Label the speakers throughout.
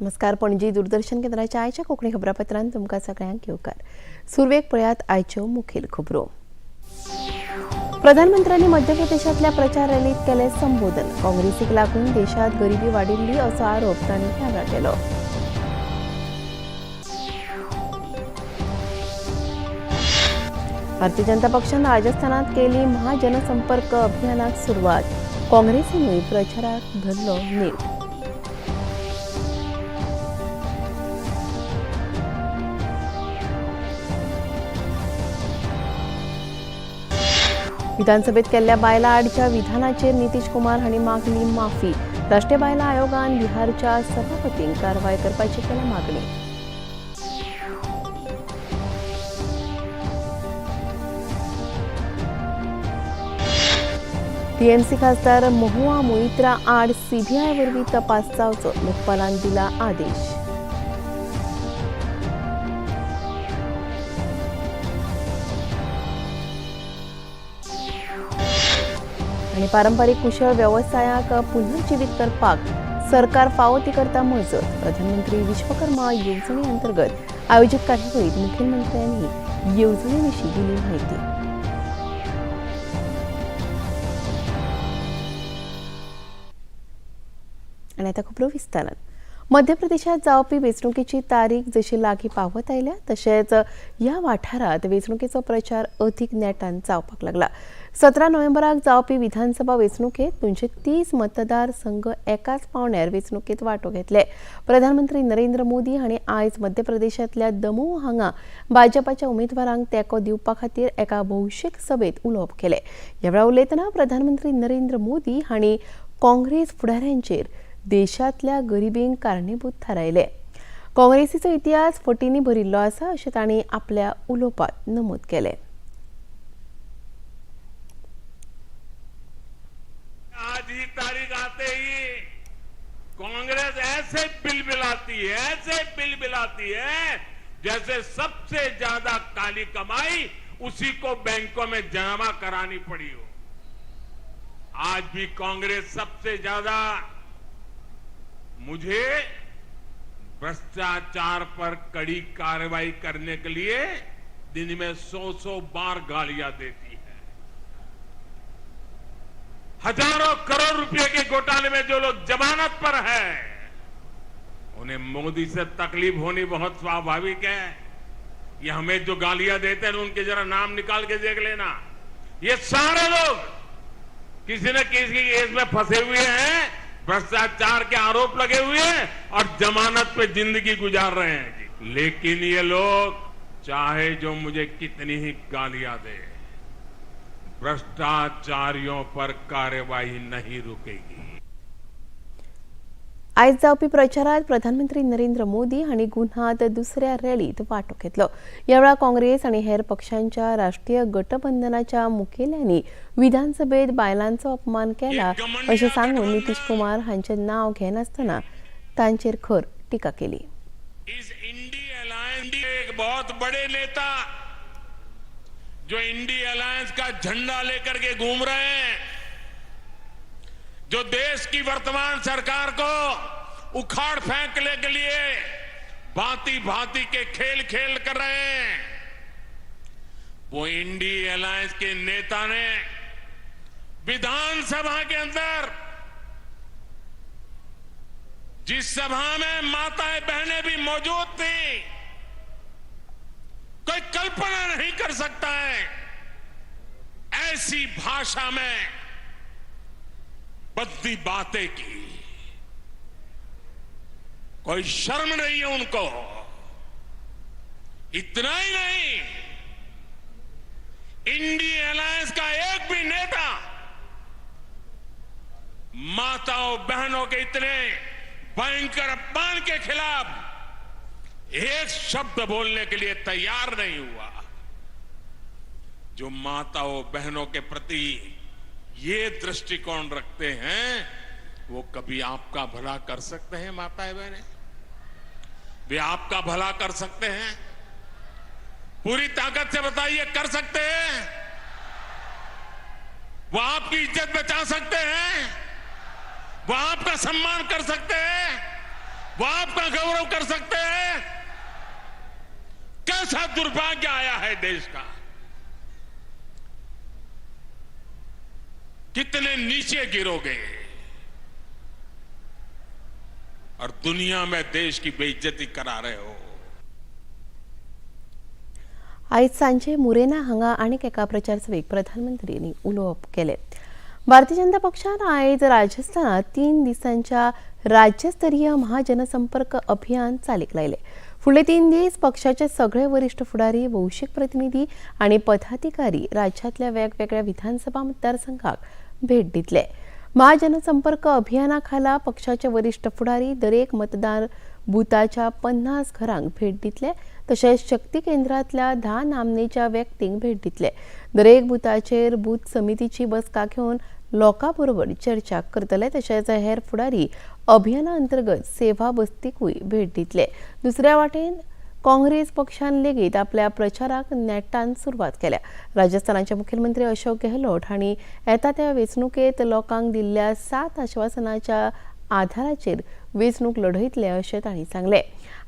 Speaker 1: नमस्कार, पणजी दूरदर्शन केंद्राच्या आयच्या कोंकणी खबरापत्रांत तुमकां सगळ्यांक येवकार. सुरवेक पळयात आयच्यो मुखेल खबरो. प्रधानमंत्र्यांनी मध्य प्रदेशांतल्या प्रचार रॅलीत केलें संबोधन. काँग्रेसीक लागून देशांत गरिबी वाडिल्ली असो आरोप तांणी ह्या वेळार केलो. भारतीय जनता पक्षान राजस्थानात केली महाजनसंपर्क अभियानाक सुरवात. काँग्रेसीनूय प्रचाराक धरलो नेट. विधानसभेत केल्ल्या बायलां आडच्या विधानाचेर नितीश कुमार हांणी मागली माफी. राष्ट्रीय बायलां आयोगान बिहारच्या सभापतींक कारवाय करपाची केल्या मागणी. टीएमसी खासदार महुआ मोइत्रा आड सीबीआय वरवीं तपास जावचो, लोकपालान दिला आदेश. आनी पारंपारीक कुशळ वेवसायाक पुनर्जिवीत करपाक सरकार फावो ती करता मजत. प्रधानमंत्री विश्वकर्मा येवजणे अंतर्गत आयोजीत कार्यावळीत मुखेलमंत्र्यांनी येवजणे विशीं दिली म्हायती. आनी आतां खबरो विस्तारान. मध्य प्रदेशात जावपी वेंचणुकेची तारीख जशी लागीं पावत आयल्या तशेंच ह्या वाठारांत वेंचणुकेचो प्रचार अदीक नेटान जावपाक लागला. 17 नोव्हेंबराक जावपी विधानसभा वेंचणुकेत 230 मतदार संघ एकाच पावंड्यार वेंचणुकेत वांटो घेतले. प्रधानमंत्री नरेंद्र मोदी हांणी आयज मध्य प्रदेशांतल्या दमोह हांगा भाजपाच्या उमेदवारांक तेंको दिवपा खातीर एका भौशीक सभेत उलोवप केलें. ह्या वेळार उलयतना प्रधानमंत्री नरेंद्र मोदी हांणी काँग्रेस फुडाऱ्यांचेर देशांतल्या गरिबींक कारणीभूत थारायले. काँग्रेसीचो इतिहास फटींनी भरिल्लो आसा अशें तांणी आपल्या उलोवपांत नमूद केलें.
Speaker 2: आज ही तारीख आते ही कांग्रेस ऐसे बिलबिलाती है, ऐसे बिलबिलाती है जैसे सबसे ज्यादा काली कमाई उसी को बैंकों में जमा करानी पड़ी हो. आज भी कांग्रेस सबसे ज्यादा मुझे भ्रष्टाचार पर कड़ी कार्रवाई करने के लिए दिन में 100-100 बार गालियां देती है. हजारों करोड़ रुपए के घोटाले में जो लोग जमानत पर हैं उन्हें मोदी से तकलीफ होनी बहुत स्वाभाविक है. ये हमें जो गालियां देते हैं उनके जरा नाम निकाल के देख लेना. ये सारे लोग किसी न किसी केस में फंसे हुए हैं, भ्रष्टाचार के आरोप लगे हुए हैं और जमानत पे जिंदगी गुजार रहे हैं जी. लेकिन ये लोग चाहे जो मुझे कितनी ही गालियां दे, भ्रष्टाचारियों पर कार्यवाही नहीं रुकेगी.
Speaker 1: आयज जावपी प्रचारात प्रधानमंत्री नरेंद्र मोदी हांणी गुन्हात दुसऱ्या रॅलीत वांटो घेतलो. ह्या वेळार काँग्रेस आनी हेर पक्षांच्या राष्ट्रीय गटबंधनाच्या मुखेल्यांनी विधानसभेत बायलांचो अपमान केला अशें सांगून नितीश कुमार हांचें नांव घेनासतना तांचेर खर टिका केली.
Speaker 2: इस इंडी अलायंस एक बहुत बड़े नेता जो इंडी अलायंस का झंडा लेकर के घूम रहे हैं, जो देश की वर्तमान सरकार को उखाड़ फेंकने के लिए भांति भांति के खेल खेल कर रहे हैं, वो इंडी अलायंस के नेता ने विधानसभा के अंदर, जिस सभा में माताएं बहनें भी मौजूद थी, कोई कल्पना नहीं कर सकता है ऐसी भाषा में बद्दी बातें की. कोई शर्म नहीं है उनको. इतना ही नहीं, इंडी अलायंस का एक भी नेता माताओं बहनों के इतने भयंकर अपमान के खिलाफ एक शब्द बोलने के लिए तैयार नहीं हुआ. जो माताओं बहनों के प्रति ये दृष्टिकोण रखते हैं वो कभी आपका भला कर सकते हैं? माताएं बहनें, वे आपका भला कर सकते हैं? पूरी ताकत से बताइए, कर सकते हैं? वो आपकी इज्जत बचा सकते हैं? वो आपका सम्मान कर सकते हैं? वो आपका गौरव कर सकते हैं? कैसा दुर्भाग्य आया है देश का, कितने नीचे गिरोगे और दुनिया में देश की बेइज्जती करा रहे हो।
Speaker 1: आयज सांजे मुरेना हांगा आनीक एका प्रचार सभेक प्रधानमंत्र्यांनी उलोवप केलें। भारतीय जनता पक्षान आयज राजस्थानात 3 दिसांच्या राज्यस्तरीय महाजनसंपर्क अभियान चालीक लायलें। फुडले 3 दीस पक्षाचे सगळे वरिष्ठ फुडारी, भौशीक प्रतिनिधी आनी पदाधिकारी राज्यांतल्या वेगवेगळ्या विधानसभा मतदारसंघाक भेट दितले। महाजनसंपर्क अभियाना खाला पक्षाचे वरिष्ठ फुडारी दरेक मतदार बुथाच्या 50 घरांक भेट दितले, तशेंच शक्ती केंद्रांतल्या 10 नामनेच्या व्यक्तींक भेट दितले। दरेक बुथाचेर बूथ समितीची बसका घेवन लोकां बरोबर चर्चा करतले, तशेंच हेर फुडारी अभियाना अंतर्गत सेवा बस्तीकूय भेट दितले। दुसऱ्या वाटेन काँग्रेस पक्षान लेगीत आपल्या प्रचाराक नेटान सुरवात केल्या। राजस्थानाचे मुख्यमंत्री अशोक गेहलोत हांणी येता त्या वेंचणुकेंत लोकांक दिल्ल्या 7 आश्वासनाच्या आधाराचेर वेंचणूक लढयतले अशें तांणी सांगलें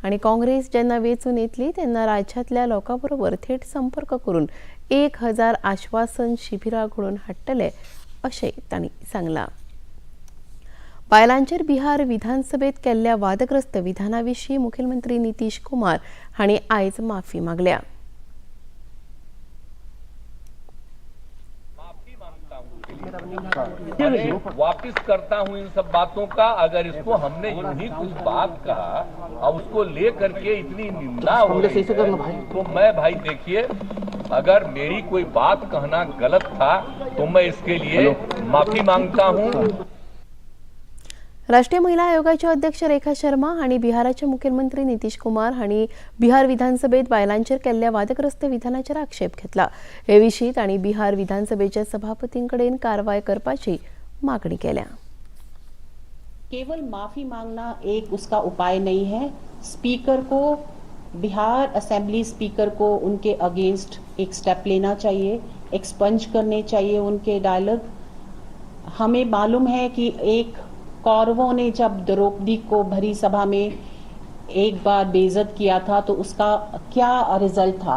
Speaker 1: आनी काँग्रेस जेन्ना वेंचून येतली तेन्ना राज्यांतल्या लोकां बरोबर थेट संपर्क करून 1000 आश्वासन शिबिरां घडोवन हाडटले अशें तांणी सांगलां। बायलांचेर बिहार विधानसभेत केल्ल्या वादग्रस्त विधाना विशीं मुखेलमंत्री नितीश कुमार हांणी आयज माफी मागल्या।
Speaker 3: माफी मांगता हूं, वापिस करता हूं इन सब बातों का। अगर इसको हमने यूं ही कुछ बात कहा और उसको ले करके इतनी निंदा हो रही है, तो मैं भाई देखिए, अगर मेरी कोई बात कहना गलत था तो मैं इसके लिए माफी मांगता हूं।
Speaker 1: राष्ट्रीय महिला आयोगाचे अध्यक्ष रेखा शर्मा हांणी बिहाराचे मुखेलमंत्री नितीश कुमार हांणी बिहार विधानसभेत बायलांचेर केल्ल्या वादग्रस्त विधानाचेर आक्षेप घेतला। हे विशीं तांणी बिहार विधानसभेच्या सभापतीं कडेन कारवाय करपाची मागणी केल्या।
Speaker 4: केवल माफी मांगना एक उसका उपाय नहीं है। स्पीकर को, बिहार असेंबली स्पीकर को उनके अगेंस्ट एक स्टेप लेना चाहिए, एक्सपंज करने चाहिए उनके डायलॉग। हमें मालूम है कि एक कौरवों ने जब द्रौपदी को भरी सभा में एक बार बेइज्जत किया था तो उसका क्या रिजल्ट था।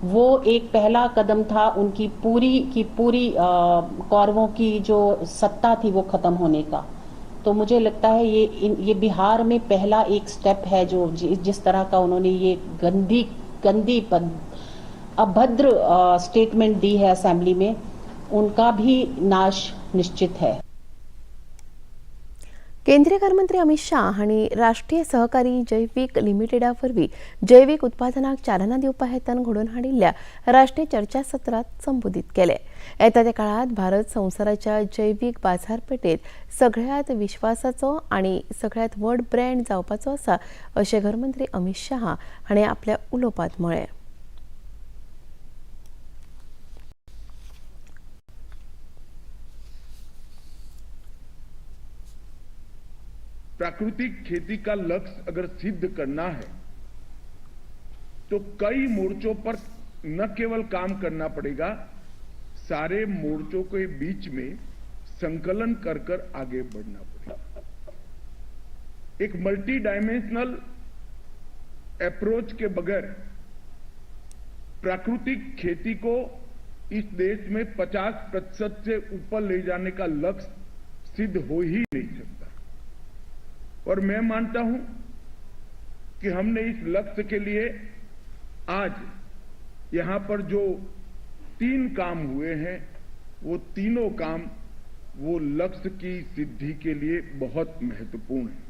Speaker 4: वो एक पहला कदम था उनकी पूरी की पूरी कौरवों की जो सत्ता थी वो खत्म होने का। तो मुझे लगता है ये बिहार में पहला एक स्टेप है जो जिस तरह का उन्होंने ये गंदी गंदी अभद्र स्टेटमेंट दी है असेंबली में, उनका भी नाश निश्चित है।
Speaker 1: केंद्रीय घरमंत्री अमित शाह हांणी राष्ट्रीय सहकारी जैवीक लिमिटेडा वरवीं जैवीक उत्पादनाक चालना दिवपा हेतान घडोवन हाडिल्ल्या राष्ट्रीय चर्चासत्रांत संबोधीत केले। येता त्या काळांत भारत संवसाराच्या जैवीक बाजारपेठेत सगळ्यांत विश्वासाचो आनी सगळ्यांत व्हड ब्रँड जावपाचो आसा अशें घरमंत्री अमित शाह हांणी आपल्या उलोवपांत म्हळें।
Speaker 5: प्राकृतिक खेती का लक्ष्य अगर सिद्ध करना है तो कई मोर्चों पर न केवल काम करना पड़ेगा, सारे मोर्चों के बीच में संकलन कर कर आगे बढ़ना पड़ेगा। एक मल्टी डायमेंशनल अप्रोच के बगैर प्राकृतिक खेती को इस देश में 50% से ऊपर ले जाने का लक्ष्य सिद्ध हो ही नहीं सकता। और मैं मानता हूं कि हमने इस लक्ष्य के लिए आज यहां पर जो 3 काम हुए हैं, वो तीनों काम वो लक्ष्य की सिद्धि के लिए बहुत महत्वपूर्ण है।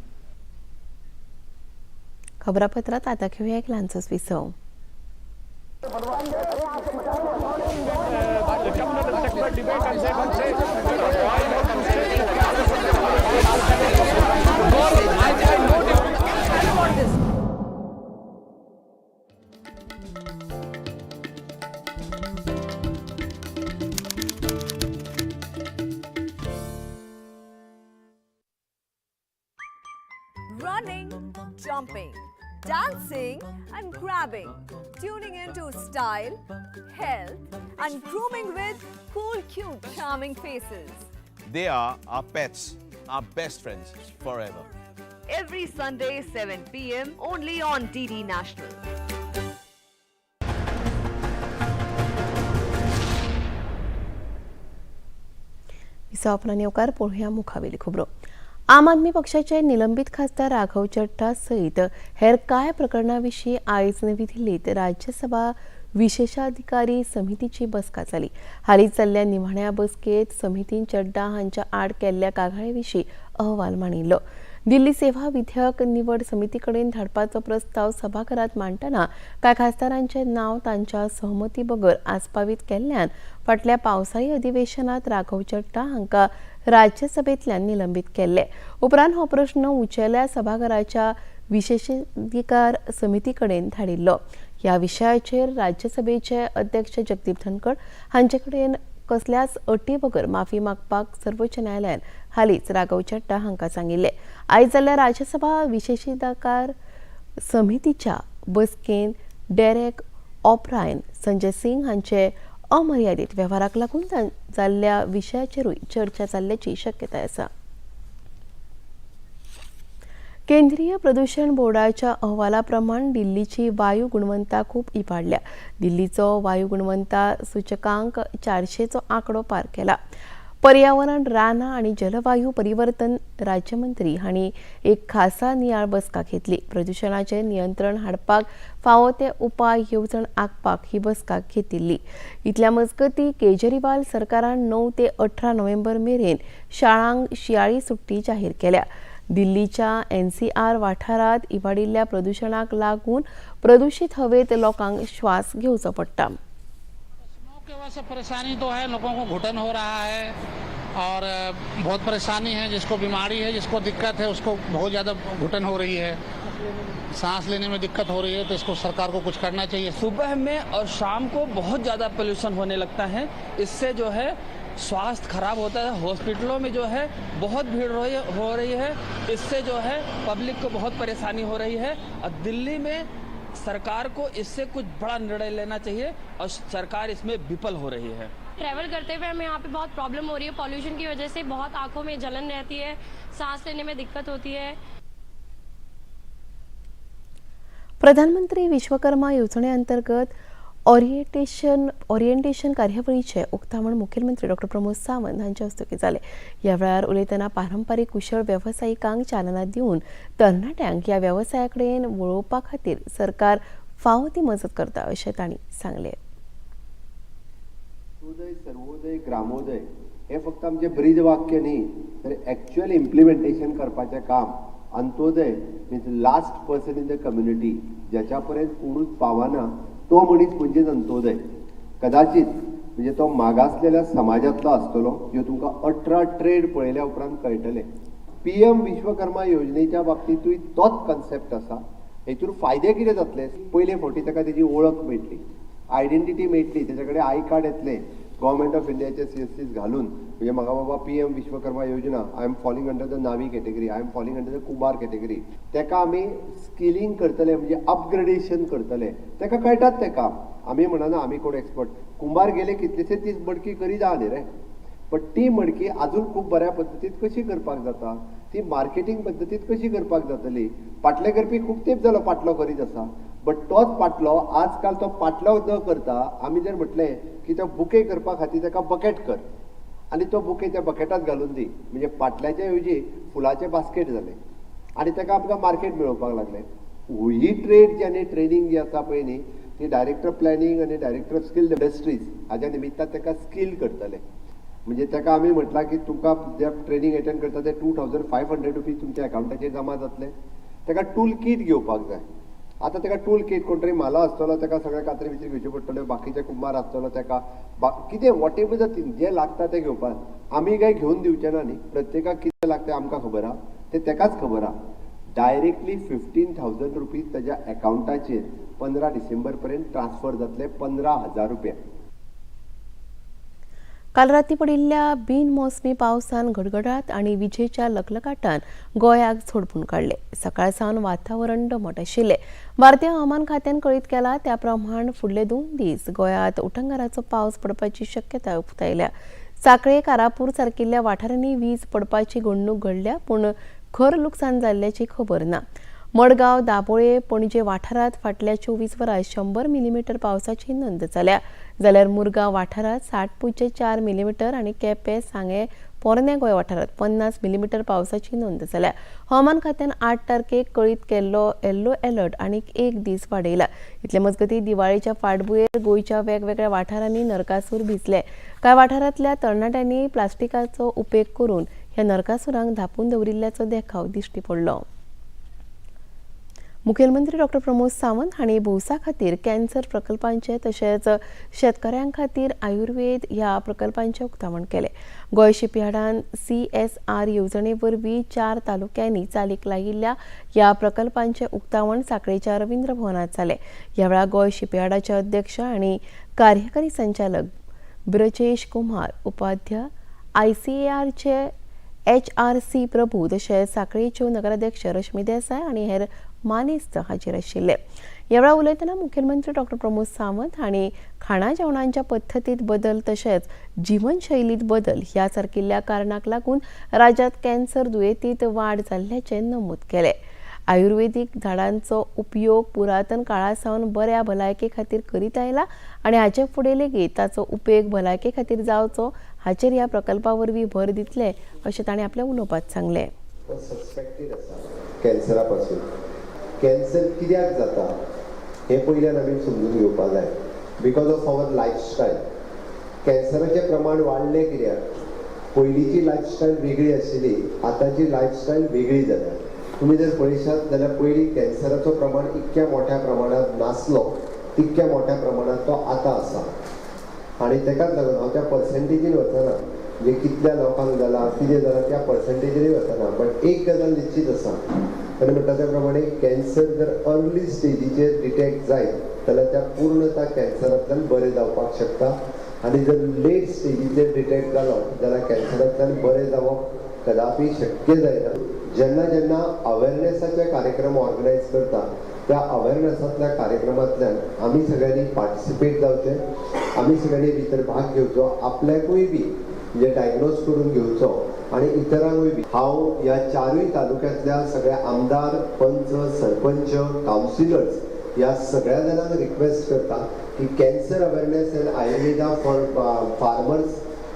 Speaker 1: खबरापत्रात आता घेऊया एक ल्हानसोच विसव।
Speaker 6: Running, jumping, dancing and grabbing, tuning into style, health and grooming with cool, cute, charming faces.
Speaker 7: They are our pets, our best friends forever.
Speaker 6: every Sunday 7 pm only on DD National.
Speaker 1: विसावापना येवकार. पळोवया मुखावेली खबरो. आम आदमी पक्षाचे निलंबीत खासदार राघव चड्ढा सयत हेर कांय प्रकरणां विशीं आयज नवी दिल्लीत राज्यसभा विशेषाधिकारी समितीची बसका जाली. हालींच जाल्ल्या निमाण्या बसकेंत समितीन चड्ढा हांच्या आड केल्ल्या कागाळे विशीं अहवाल मांडिल्लो. दिल्ली सेवा विधेयक निवड समिती कडेन धाडपाचो प्रस्ताव सभाघरात मांडटना कांय खासदारांचे नांव तांच्या सहमती बगर आस्पावीत केल्ल्यान फाटल्या पावसाळी अधिवेशनात राघव चड्ढा हांकां राज्यसभेंतल्यान निलंबीत केल्ले. उपरांत हो प्रश्न उंचेल्या सभाघराच्या विशेषाधिकार समिती कडेन धाडिल्लो. ह्या विशयाचेर राज्यसभेचे अध्यक्ष जगदीप धनखड हांचे कडेन कसल्याच अटी बगर माफी मागपाक सर्वोच्च न्यायालयान हालींच राघव चड्ढा हांकां सांगिल्लें. आयज जाल्ल्या राज्यसभा विशेषाधिकार समितीच्या बसकेंत डेरेक ऑब्रायन, संजय सिंग हांचे अमर्यादीत वेव्हाराक लागून जाल्ल्या विशयाचेरूय चर्चा जाल्ल्याची शक्यताय आसा. केंद्रीय प्रदूषण बोर्डाच्या अहवाला प्रमाण दिल्लीची वायू गुणवत्ता खूब इबाडल्या. दिल्लीचो वायू गुणवत्ता सूचकांक 400चो आंकडो पार केला. पर्यावरण, रानां आनी जलवायू परिवर्तन राज्यमंत्री हांणी एक खासा नियाळ बसका घेतली. प्रदुशणाचेर नियंत्रण हाडपाक फावो ते उपाय येवजण आंखपाक ही बसका घेतिल्ली. इतल्या मजगतीं केजरीवाल सरकारान 9 ते 18 नोव्हेंबर मेरेन शाळांक शिंयाळी सुट्टी जाहीर केल्या. दिल्लीच्या एनसीआर वाठारांत इबाडिल्ल्या प्रदुशणाक लागून प्रदुशीत हवेत लोकांक श्वास घेवचो पडटा.
Speaker 7: स्मॉग की वजह से परेशानी तो है, लोगों को घुटन हो रहा है और बहुत परेशानी है. जिसको बीमारी है, जिसको दिक्कत है, उसको बहुत ज़्यादा घुटन हो रही है, सांस लेने में दिक्कत हो रही है, तो इसको सरकार को कुछ करना चाहिए.
Speaker 8: सुबह में और शाम को बहुत ज़्यादा पोल्यूशन होने लगता है. इससे जो है स्वास्थ्य खराब होता है. हॉस्पिटलों में जो है बहुत भीड़ हो रही है. इससे जो है पब्लिक को बहुत परेशानी हो रही है और दिल्ली में सरकार को इससे कुछ बड़ा निर्णय लेना चाहिए और सरकार इसमें विफल हो रही है.
Speaker 9: ट्रैवल करते हुए हमें यहाँ पे बहुत प्रॉब्लम हो रही है. पॉल्यूशन की वजह से बहुत आंखों में जलन रहती है, सांस लेने में दिक्कत होती है.
Speaker 1: प्रधानमंत्री विश्वकर्मा येवजणे अंतर्गत ओरिएंटेशन कार्यावळीचें उक्तावण मुखेलमंत्री डॉक्टर प्रमोद सावंत हांच्या हस्तुकीं जालें. ह्या वेळार उलयतना पारंपारीक कुशळ वेवसायिकांक चालना दिवन तरणाट्यांक ह्या वेवसाया कडेन वळोवपा खातीर सरकार फावो ती मजत करता अशें तांणी सांगलें.
Speaker 10: अंत्योदय, सर्वोदय, ग्रामोदय हे फक्त आमचें ब्रीद वाक्य न्ही, तर एक्च्युअल इम्प्लिमेंटेशन करपाचें काम. Antyodaya means last person in the community, ज्याच्या पर्यंत कोणूच पावना तो मनीस म्हणजेच अंत्योदय. कदाचित म्हणजे तो मागासलेल्या समाजांतलो आसतलो, ज्यो तुमकां 18 ट्रेड पळयल्या उपरांत कळटले. पीएम विश्वकर्मा योजनेच्या बाबतींतूय तोच कन्सेप्ट आसा. हेतून फायदे कितें जातले? पयले फावटी ताका तेजी वळख मेळटली, आयडेंटिटी मेळटली, तेच्या कडेन I card येतलें गव्हर्मेंट ऑफ इंडियाचे सीएससीस घालून. म्हणजे म्हाका बाबा पीएम विश्वकर्मा योजना, I am falling under the Nhavi category, I am falling under the Kumbhar category. तेका आमी स्किलिंग करतले, म्हणजे अपग्रेडेशन करतले. तेका कळटात तें काम. आमी म्हणना आमी कोण एक्सपर्ट. कुंभार गेले कितलेशे दीस मडकी करीत आहा न्ही रे, पण ती मडकी अजून खूब बऱ्या पद्दतीन कशी करपाक जाता, ती मार्केटींग पद्दतीन कशी करपाक जातली. पाटले करपी खूब तेंप जालो पाटलो करीत आसा, बट तोच पाटलो आजकाल तो पाटलो न करता आमी जर म्हटलें की तो बुके करपा खातीर ताका बकेट कर आनी तो बुके त्या बकेटात घालून दी, म्हणजे पाटल्याच्या ऐवजी फुलाचें बास्केट जालें आनी ताका आमकां मार्केट मेळोवपाक लागलें. ही ट्रेड जी आनी ट्रेनींग जी आसा पळय न्ही, ती डायरेक्टर प्लॅनिंग आनी डायरेक्टर ऑफ स्किल इंडस्ट्रीज हाज्या निमित्तान ताका स्कील करतले. म्हणजे ताका आमी म्हटलां की तुमकां जे ट्रेनींग एटेंड करता ते ₹2500 तुमच्या एकावंटाचेर जमा जातले. ताका टूल कीट घेवपाक जाय. आतां ताका टूल कीट कोण तरी म्हाला आसतलो, ताका सगळे कातरी बितरी घेवच्यो पडटल्यो, बाकीचे कुंभार आसतलो ताका कितें what ever the thing जें लागता तें घेवपाक आमी काय घेवन दिवचे ना न्ही. प्रत्येकाक कितें लागता आमकां खबर आहा, तें ताकाच खबर आहा. डायरेक्टली ₹15,000 ताज्या एकावंटाचेर 15 डिसेंबर पर्यंत ट्रान्सफर जातले, 15,000 रुपया.
Speaker 1: काल राती पडिल्ल्या बिनमोसमी पावसान गडगडाट आनी विजेच्या लखलखाटान गोंयाक झोडपून काडले. सकाळ सावन वातावरण दमट आशिल्लें. भारतीय हवामान खात्यान कळीत केला त्या प्रमाण फुडले 2 दीस गोंयांत उटंगाराचो पावस पडपाची शक्यताय उक्तायल्या. सांखळे, कारापूर सारकिल्ल्या वाठारांनी वीज पडपाची घडणूक घडल्या, पूण खर लुकसाण जाल्ल्याची खबर ना. मडगांव, दाबोळे, पणजे वाठारांत फाटल्या 24 वरां 100 मिलीमीटर पावसाची नोंद जाल्या. जाल्यार मुरगांव वाठारांत 60.4 मिलीमीटर आनी केपें, सांगें, पोरण्या गोंय वाठारांत 50 मिलीमीटर पावसाची नोंद जाल्या. हवामान खात्यान 8 तारखेक कळीत केल्लो येल्लो अलर्ट आनीक एक दीस वाडयला. इतले मजगतीं दिवाळेच्या फाटभुंयेर गोंयच्या वेगवेगळ्या वाठारांनी नरकासूर भिजले. कांय वाठारांतल्या तरणाट्यांनी प्लास्टिकाचो उपेग करून ह्या नरकासुरांक धांपून दवरिल्ल्याचो देखाव दिश्टी पडलो. मुखेलमंत्री डॉक्टर प्रमोद सावंत हांणी भौसा खातीर कॅन्सर प्रकल्पांचे तशेंच शेतकऱ्यां खातीर आयुर्वेद ह्या प्रकल्पांचें उक्तावण केलें. गोंय शिपयार्डान CSR येवजणे वरवीं 4 तालुक्यांनी चालीक लायिल्ल्या ह्या प्रकल्पांचें उक्तावण सांखळेच्या रवींद्र भवनांत जालें. ह्या वेळार गोंय शिपयार्डाचे अध्यक्ष आनी कार्यकारी संचालक ब्रजेश कुमार उपाध्याय, ICARचे HRC प्रभू तशेंच सांखळेच्यो नगराध्यक्ष रश्मी देसाय आनी हेर मानेस्त हाजीर आशिल्ले. ह्या वेळार उलयतना मुखेलमंत्री डॉक्टर प्रमोद सावंत हांणी खाणा जेवणांच्या पद्दतींत बदल तशेंच जिवनशैलींत बदल ह्या सारकिल्ल्या कारणाक लागून राज्यांत कॅन्सर दुयेंतींत वाड जाल्ल्याचें नमूद केलें. आयुर्वेदीक झाडांचो उपयोग पुरातन काळा सावन बऱ्या भलायके खातीर करीत आयला आनी हाचे फुडें लेगीत ताचो उपेग भलायके खातीर जावचो हाचेर ह्या प्रकल्पा वरवीं भर दितले अशें तांणी आपल्या उलोवपांत सांगलें.
Speaker 10: सस्पेक्टेड आसा कॅन्सरा पासून. कॅन्सर कित्याक जाता हें पयल्यान आमी समजून घेवपाक जाय. Because of our lifestyle कॅन्सराचें प्रमाण वाडलें कित्याक? पयलींची लायफस्टायल वेगळी आशिल्ली, आतांची लायफस्टायल वेगळी जाल्या. तुमी जर पळयशात जाल्यार पयलीं कॅन्सराचो प्रमाण इतक्या मोठ्या प्रमाणांत नासलो, तितक्या मोठ्या प्रमाणांत तो आतां आसा. आनी तेकाच लागून हांव त्या पर्संटेजीन वचना, म्हणजे कितल्या लोकांक जाला, कितें जाला, त्या पर्संटेजीनूय वचना. बट एक गजाल निश्चीत आसा, आनी म्हणटा त्या प्रमाणे कॅन्सर जर अर्ली स्टेजीचेर डिटेक्ट जायत जाल्यार त्या पूर्णता कॅन्सरांतल्यान बरें जावपाक शकता. आनी जर लेट स्टेजीचेर डिटेक्ट जालो जाल्यार कॅन्सरांतल्यान बरें जावप कदापी शक्य जायना. जेन्ना जेन्ना अवेरनेसाचे कार्यक्रम ऑर्गनायज करता त्या अवेरनेसांतल्या कार्यक्रमांतल्यान आमी सगळ्यांनी पार्टिसिपेट जावचें, आमी सगळ्यांनी भितर भाग घेवचो, आपल्याकूय बी म्हणजे डायग्नोज करून घेवचो आनी इतरांकूय बी. हांव ह्या 4 तालुक्यांतल्या सगळ्या आमदार, पंच, सरपंच, कावन्सिलर्स ह्या सगळ्या जाणांक रिक्वेस्ट करता की cancer awareness and Ayurveda for farmers,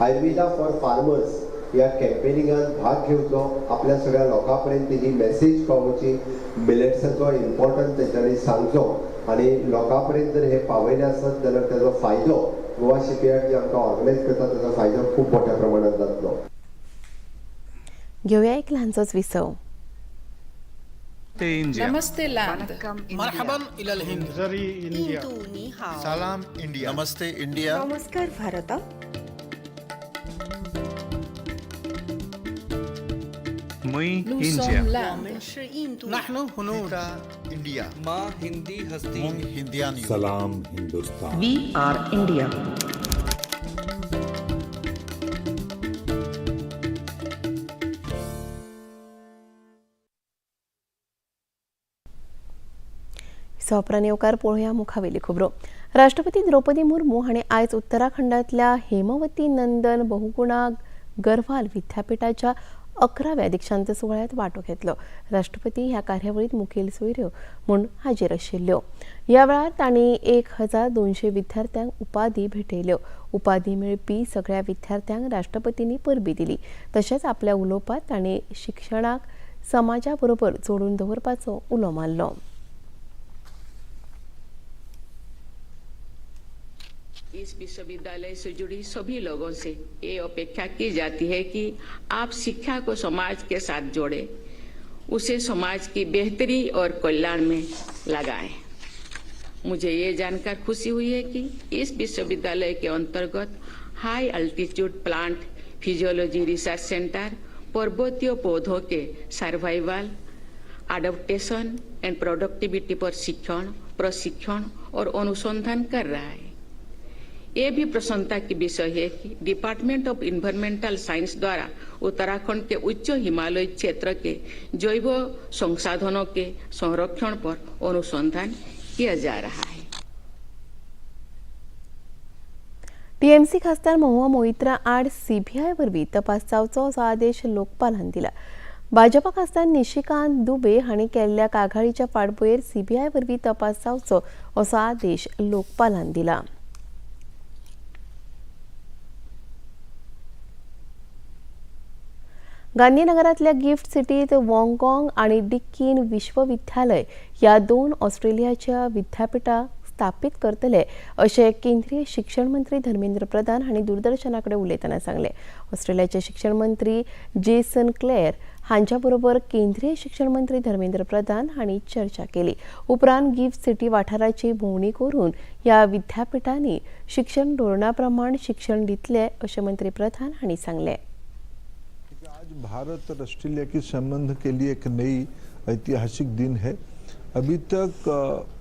Speaker 10: Ayurveda for farmers ह्या कॅम्पेनिंगान भाग घेवचो. आपल्या सगळ्या लोकां पर्यंत ही मॅसेज पावोवची, मिलेट्साचो इम्पॉर्टन्स तेंच्यांनी सांगचो आनी लोकां पर्यंत जर हें पावयलें आसत जाल्यार तेजो फायदो गोवा शिपयार्ड जे आमकां ऑर्गनायज करता तेजो फायदो खूब मोठ्या प्रमाणात जातलो.
Speaker 1: घेवया एक ल्हानसोच विसव.
Speaker 11: नमस्ते लैंड.
Speaker 12: मरहबन इलल हिंद.
Speaker 13: सलाम इंडिया. नमस्ते इंडिया.
Speaker 14: नमस्कार भारत.
Speaker 11: Nous sommes l'Inde.
Speaker 12: नहनु हुनूद.
Speaker 13: इंडिया.
Speaker 8: माँ हिंदी हस्ती.
Speaker 13: मुंग हिंदियानी.
Speaker 15: सलाम Hindustan.
Speaker 16: We are India.
Speaker 1: Sopara येवकार पळोवया मुखावेली खबरो. राष्ट्रपती द्रौपदी मुर्मू हांणी आयज उत्तराखंडांतल्या हेमवती नंदन बहुगुणा गरवाल विद्यापीठाच्या 11व्या दीक्षांत सुवाळ्यांत वांटो घेतलो. राष्ट्रपती ह्या कार्यावळींत मुखेल सोयऱ्यो म्हूण हाजीर आशिल्ल्यो. ह्या वेळार तांणी 1200 विद्यार्थ्यांक उपाधी भेटयल्यो. उपाधी मेळपी सगळ्या विद्यार्थ्यांक राष्ट्रपतींनी परबी दिली. तशेंच आपल्या उलोवपांत तांणी शिक्षणाक समाजा बरोबर जोडून दवरपाचो उलो मारलो.
Speaker 17: इस विश्वविद्यालय से जुड़ी सभी लोगों से ये अपेक्षा की जाती है कि आप शिक्षा को समाज के साथ जोड़ें, उसे समाज की बेहतरी और कल्याण में लगाएं। मुझे ये जानकर खुशी हुई है कि इस विश्वविद्यालय के अंतर्गत high altitude plant physiology research centre पर्वतीय पौधों के सर्वाइवल, अडॉप्टेशन एंड प्रोडक्टिविटी पर शिक्षण, प्रशिक्षण और अनुसंधान कर रहा है। ये भी प्रसन्नता की विषय है कि डिपार्टमेंट ऑफ एनवायरमेंटल साइंस द्वारा उत्तराखंड के उच्च हिमालय क्षेत्र के जैव संसाधनों के संरक्षण पर अनुसंधान किया जा रहा है।
Speaker 1: टीएमसी खासदार महुआ मोइत्रा आड सीबीआय वरवीं तपास जावचो असो आदेश लोकपालान दिला. भाजपा खासदार निशिकांत दुबे हांणी केल्ल्या कागाळीच्या फाटभुंयेर सीबीआय वरवीं तपास जावचो असो आदेश लोकपालान दिला. गांधीनगरांतल्या गिफ्ट सिटीत वॉंगकॉंग आनी डिक्कीन विश्वविद्यालय ह्या 2 ऑस्ट्रेलियाच्या विद्यापिठां स्थापीत करतले अशें केंद्रीय शिक्षण मंत्री धर्मेंद्र प्रधान हांणी दूरदर्शना कडेन उलयतना सांगलें. ऑस्ट्रेलियाचे शिक्षण मंत्री जेसन क्लेअर हांच्या बरोबर केंद्रीय शिक्षण मंत्री धर्मेंद्र प्रधान हांणी चर्चा केली. उपरांत गिफ्ट सिटी वाठाराची भोंवडी करून ह्या विद्यापिठांनी शिक्षण धोरणा प्रमाण शिक्षण दितले अशें मंत्री प्रधान हांणी सांगलें.
Speaker 11: आज भारत और ऑस्ट्रेलिया के संबंध के लिए एक नई ऐतिहासिक दिन है. अभी तक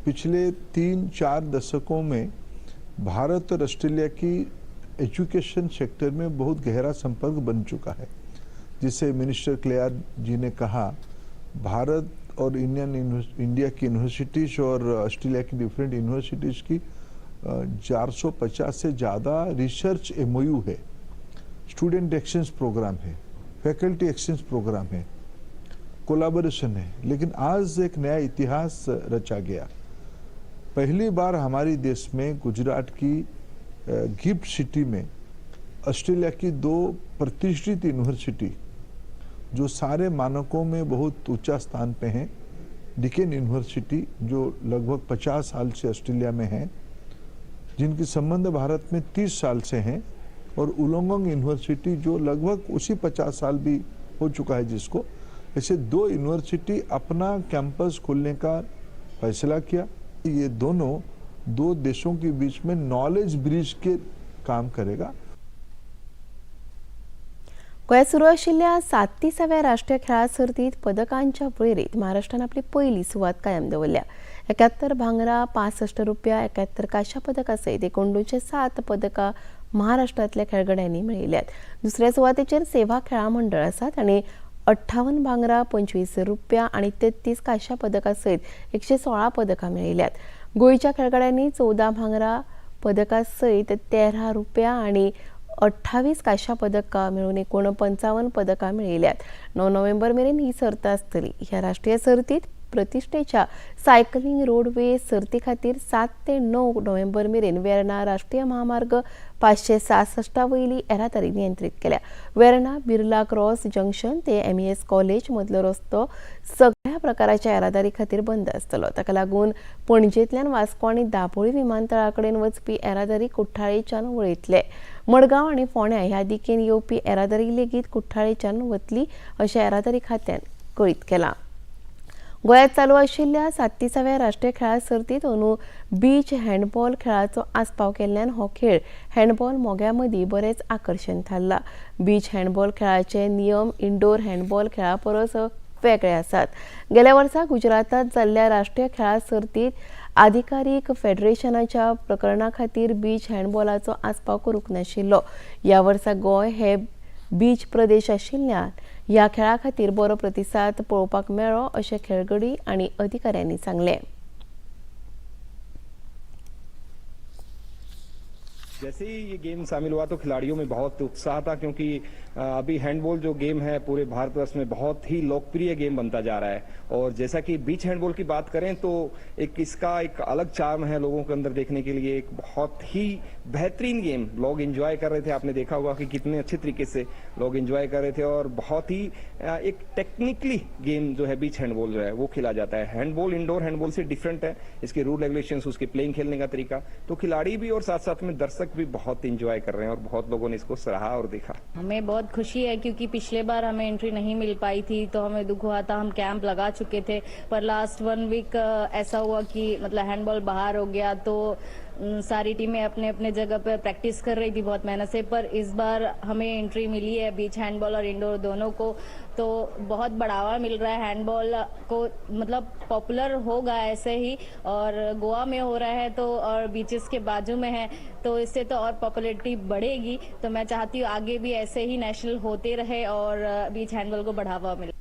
Speaker 11: पिछले 3-4 दशकों में भारत और ऑस्ट्रेलिया की एजुकेशन सेक्टर में बहुत गहरा संपर्क बन चुका है. जिसे मिनिस्टर क्लेयर जी ने कहा, भारत और इंडिया की यूनिवर्सिटीज़ और ऑस्ट्रेलिया की डिफरेंट यूनिवर्सिटीज़ की 450 से ज़्यादा रिसर्च MOU है, स्टूडेंट एक्सचेंज प्रोग्राम है, फैकल्टी एक्सचेंज प्रोग्राम है, कोलाबोरेशन है. लेकिन आज एक नया इतिहास रचा गया. पहली बार हमारे देश में गुजरात की गिफ्ट सिटी में ऑस्ट्रेलिया की 2 प्रतिष्ठित यूनिवर्सिटी जो सारे मानकों में बहुत ऊंचा स्थान पे हैं, डिकेन यूनिवर्सिटी जो लगभग 50 साल से ऑस्ट्रेलिया में है, जिनके संबंध भारत में 30 साल से हैं, और उलोंगोंग यूनिवर्सिटी जो लगभग उसी 50 साल भी हो चुका है जिसको, ऐसे 2 यूनिवर्सिटी अपना कैंपस खोलने का फैसला किया. ये दोनों 2 देशों के बीच में नॉलेज ब्रिज के काम करेगा.
Speaker 1: गोंयांत सुरू आशिल्ल्या 37व्या राष्ट्रीय खेळां सर्तींत पदकांच्या वळेरेंत महाराष्ट्रान आपली पयली सुवात कायम दवरल्या. 71 भांगरा, 65 रुपया, 71 कांश्या पदकां सयत एकूण 207 पदकां महाराष्ट्रांतल्या खेळगड्यांनी मेळयल्यात. दुसऱ्या सुवातेचेर सेवा खेळां मंडळ आसात आनी 58 भांगरा, 25 रुपया आनी 33 कांश्या पदकां सयत 116 पदकां मेळयल्यात. गोंयच्या खेळगड्यांनी 14 भांगरा पदकां सयत 13 रुपया आनी 28 कांश्या पदकां मेळून एकूण 55 पदकां मेळयल्यात. 9 नोव्हेंबर मेरेन ही सर्त आसतली. ह्या राष्ट्रीय सर्तींत प्रतिष्ठेच्या सायकलिंग रोडवे सर्ती खातीर 7 ते 9 नोव्हेंबर मेरेन वेर्णा राष्ट्रीय महामार्ग 566 वयली येरादारी नियंत्रीत केल्या. वेर्णा बिर्ला क्रॉस जंक्शन ते MES college मदलो रस्तो सगळ्या प्रकाराच्या येरादारी खातीर बंद आसतलो. ताका लागून पणजेंतल्यान वास्को आनी दाबोळी विमानतळा कडेन वचपी येरादारी कुठ्ठाळेच्यान वळयतले. मडगांव आनी फोंड्या ह्या दिकेन येवपी येरादारी लेगीत कुठ्ठाळेच्यान वतली अशें येरादारी खात्यान कळीत केलां. गोंयांत चालू आशिल्ल्या 37व्या राष्ट्रीय खेळां सर्तींत अंदू बीच हँडबॉल खेळाचो आस्पाव केल्ल्यान हो खेळ हँडबॉल मोग्यां मदीं बरेंच आकर्शण थारला. बीच हँडबॉल खेळाचे नियम इंडोर हँडबॉल खेळा परस वेगळे आसात. गेल्या वर्सा गुजरातांत जाल्ल्या राष्ट्रीय खेळां सर्तींत आधिकारीक फेडरेशनाच्या प्रकरणा खातीर बीच हँडबॉलाचो आस्पाव करूंक नाशिल्लो. ह्या वर्सा गोंय हे बीच प्रदेश आशिल्ल्यान ह्या खेळा खातीर बरो प्रतिसाद पळोवपाक मेळ्ळो अशें खेळगडी आनी अधिकाऱ्यांनी सांगलें.
Speaker 14: जैसे ही ये गेम शामिल हुआ तो खिलाड़ियों में बहुत उत्साह था, क्योंकि अभी हैंडबॉल जो गेम है पूरे भारतवर्ष में बहुत ही लोकप्रिय गेम बनता जा रहा है। और जैसा कि बीच हैंडबॉल की बात करें तो एक इसका एक अलग चार्म है लोगों के अंदर देखने के लिए, एक बहुत ही बेहतरीन गेम लोग एंजॉय कर रहे थे। आपने देखा होगा कि कितने अच्छे तरीके से लोग एंजॉय कर रहे थे और बहुत ही एक टेक्निकली गेम जो है बीच हैंडबॉल जो है वो खेला जाता है। हैंडबॉल इंडोर हैंडबॉल से डिफरेंट है, इसके रूल रेगुलेशंस, उसके प्लेइंग खेलने का तरीका, तो खिलाड़ी भी और साथ साथ में दर्शक भी बहुत एंजॉय कर रहे हैं और बहुत लोगों ने इसको सराहा और देखा।
Speaker 15: हमें बहुत खुशी है क्योंकि पिछले बार हमें एंट्री नहीं मिल पाई थी तो हमें दुख हुआ था। हम कैंप लगा चुके थे पर लास्ट 1 वीक ऐसा हुआ कि मतलब हैंडबॉल बाहर हो गया तो सारी टीमें अपने अपने जगह पर प्रैक्टिस कर रही थी बहुत मेहनत से, पर इस बार हमें एंट्री मिली है बीच हैंडबॉल और इंडोर दोनों को, तो बहुत बढ़ावा मिल रहा है हैंडबॉल को, मतलब पॉपुलर होगा ऐसे ही। और गोवा में हो रहा है तो और बीचेस के बाजू में है तो इससे तो और पॉपुलैरिटी बढ़ेगी। तो मैं चाहती हूँ आगे भी ऐसे ही नेशनल होते रहे और बीच हैंडबॉल को बढ़ावा मिले।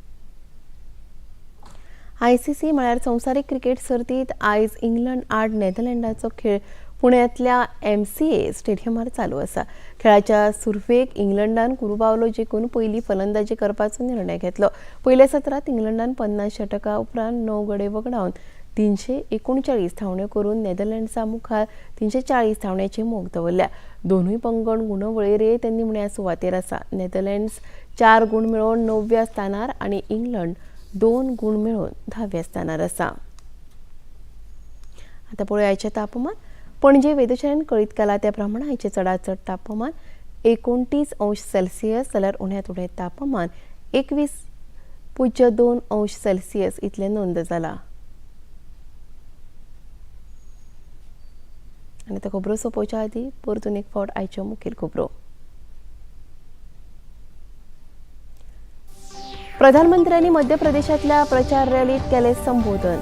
Speaker 1: आयसीसी म्हळ्यार संवसारीक क्रिकेट सर्तींत आयज इंग्लंड आड नेदरलँडाचो खेळ पुण्यांतल्या MCA स्टेडियमार चालू आसा. खेळाच्या सुरवेक इंग्लंडान कुरुबावलो जिखून पयली फलंदाजी करपाचो निर्णय घेतलो. पयल्या सत्रांत इंग्लंडान 50 षटकां उपरांत 9 गडे वगडावन 339 धांवड्यो करून नेदरलँड्सा मुखार 340 धांवड्याची मोख दवरल्या. दोनूय पंगड गुणवळेरेंत निमण्या सुवातेर आसा. नेदरलँड्स 4 गूण मेळोवन 9व्या स्थानार आनी इंग्लंड 2 गूण मेळोवन 10व्या स्थानार आसा. आतां पळोवया आयचें तापमान. पणजे वेधशाळेन कळीत केला त्या प्रमाणे आयचें चडांत चड तापमान 29 अंश सेल्सियस जाल्यार उण्यांत उणें तापमान 21.2 अंश सेल्सियस इतलें नोंद जाला. आनी आतां खबरो सोंपोवच्या आदीं परतून एक फावट आयच्यो मुखेल खबरो. प्रधानमंत्र्यांनी मध्य प्रदेशांतल्या प्रचार रॅलीत केलें संबोधन.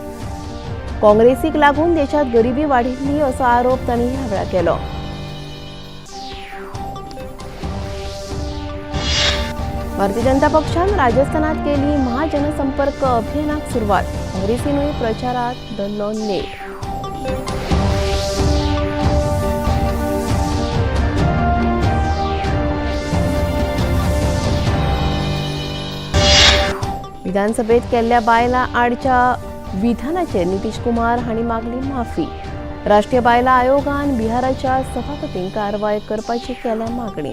Speaker 1: काँग्रेसीक लागून देशांत गरिबी वाडिल्ली असो आरोप तांणी ह्या वेळार केलो. भारतीय जनता पक्षान राजस्थानात केली महाजनसंपर्क अभियानाक सुरवात. काँग्रेसीनूय प्रचारात धरलो नेट. विधानसभेत केल्ल्या बायलां आडच्या विधानाचेर नितीश कुमार हांणी मागली माफी. राष्ट्रीय बायलां आयोगान बिहाराच्या सभापतींक कारवाय करपाची केल्या मागणी.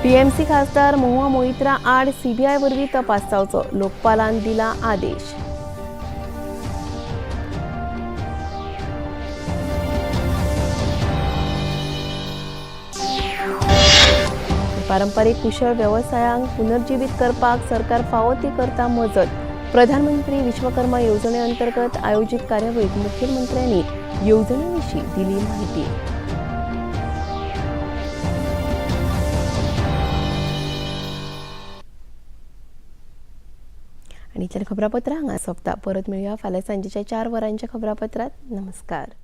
Speaker 1: टीएमसी खासदार महुआ मोइत्रा आड सीबीआय वरवीं तपास जावचो, लोकपालान दिला आदेश. पारंपरिक कुशळ वेवसायांक पुनर्जिवीत करपाक सरकार फावो ती करता मजत. प्रधानमंत्री विश्वकर्मा येवजणे अंतर्गत आयोजित कार्यावळीत मुख्यमंत्र्यांनी येवजणे विशीं दिली माहिती. आनी इतल्यान खबरापत्रां हांगा सोंपता. परत मेळुया फाल्यां सांजेच्या 4 वरांच्या खबरापत्रांत. नमस्कार.